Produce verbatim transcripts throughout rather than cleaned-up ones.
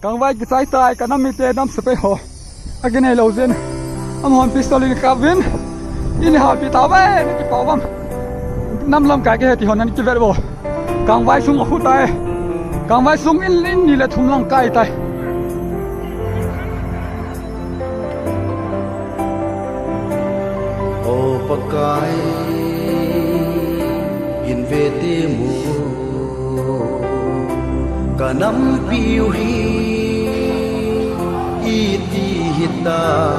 Kangvai kichai tai, ka nam mite, nam sepai ho. Akinei lou jin. Amahon pistol in kap uvin. Eini hapi tauve, na kipah uvam. Nam lamkai kihe ti hon ana kivet uvo. Kangvai sung akhu tai. Kangvai sung in, in ni le thum lang kai tai. O Pakai, hin ve temo, ka nampi u hi iti hitam.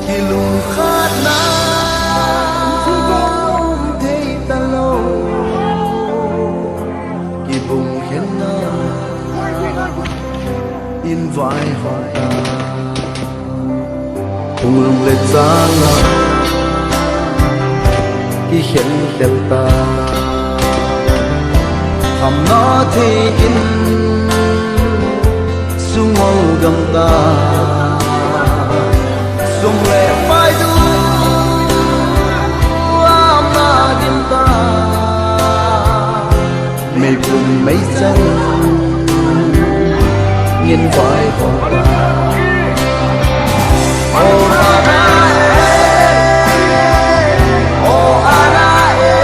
Kilungkhatna um thei talou, kibungkhenna in vaihom ta. Hunglhung le chang a kikhenkhel ta. Khamna thei in sungol gam ta. Sum le pai du amna dim ta. Meipum meichang in vaihom ta. O Ana e, o Ana e,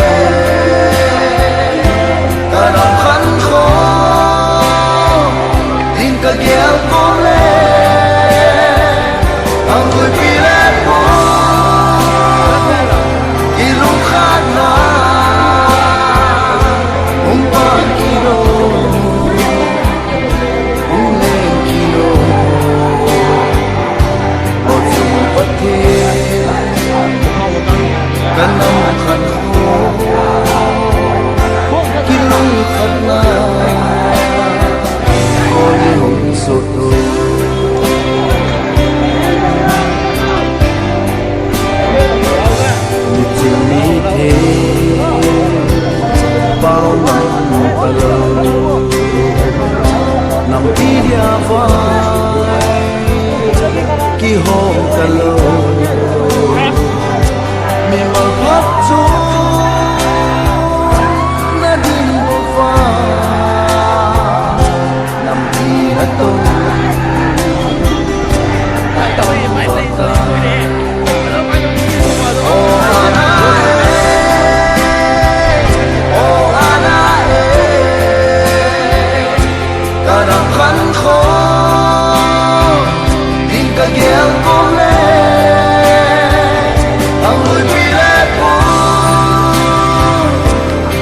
ka nam khankho ding ka gel kom le, angul pi le po, kilungkhatna hung pan kilou, hung leng kilou. O chung Pathen, ka nam khankho kilungkhatna koni hung soh to. Miching mithe pao man talou, nampi dia vai kihou talou. Mimal phat chu na ding uva nampi na tong. O Ana e, o Ana e, ka nam khankho ding ka gel kom le, angul pi le po,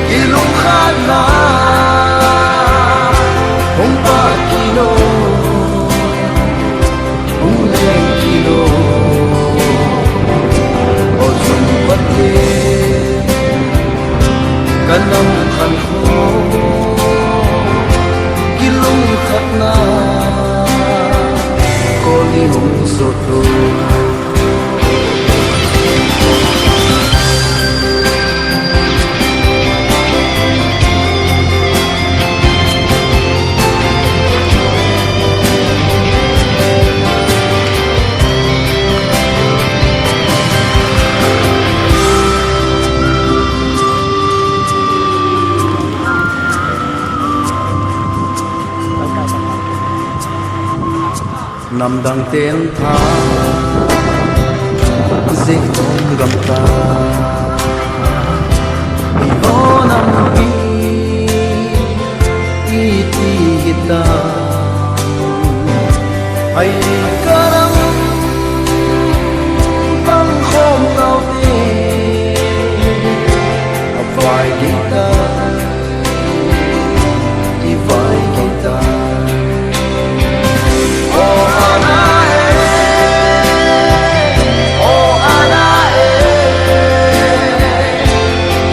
kilungkhatna hung pan kilou, hung leng kilou. O chung Pathen, ka nam khankho kilungkhatna koni hung soh to. Namdang ten tha jing um gam ta. Eiho nampi iti hitam. Ai ka nam pang khom nau te, avai gei ta. I vai gei ta. O Ana e, o Ana e,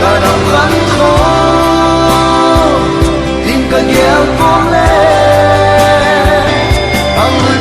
ka nam khankho ding ka gel kom le, angul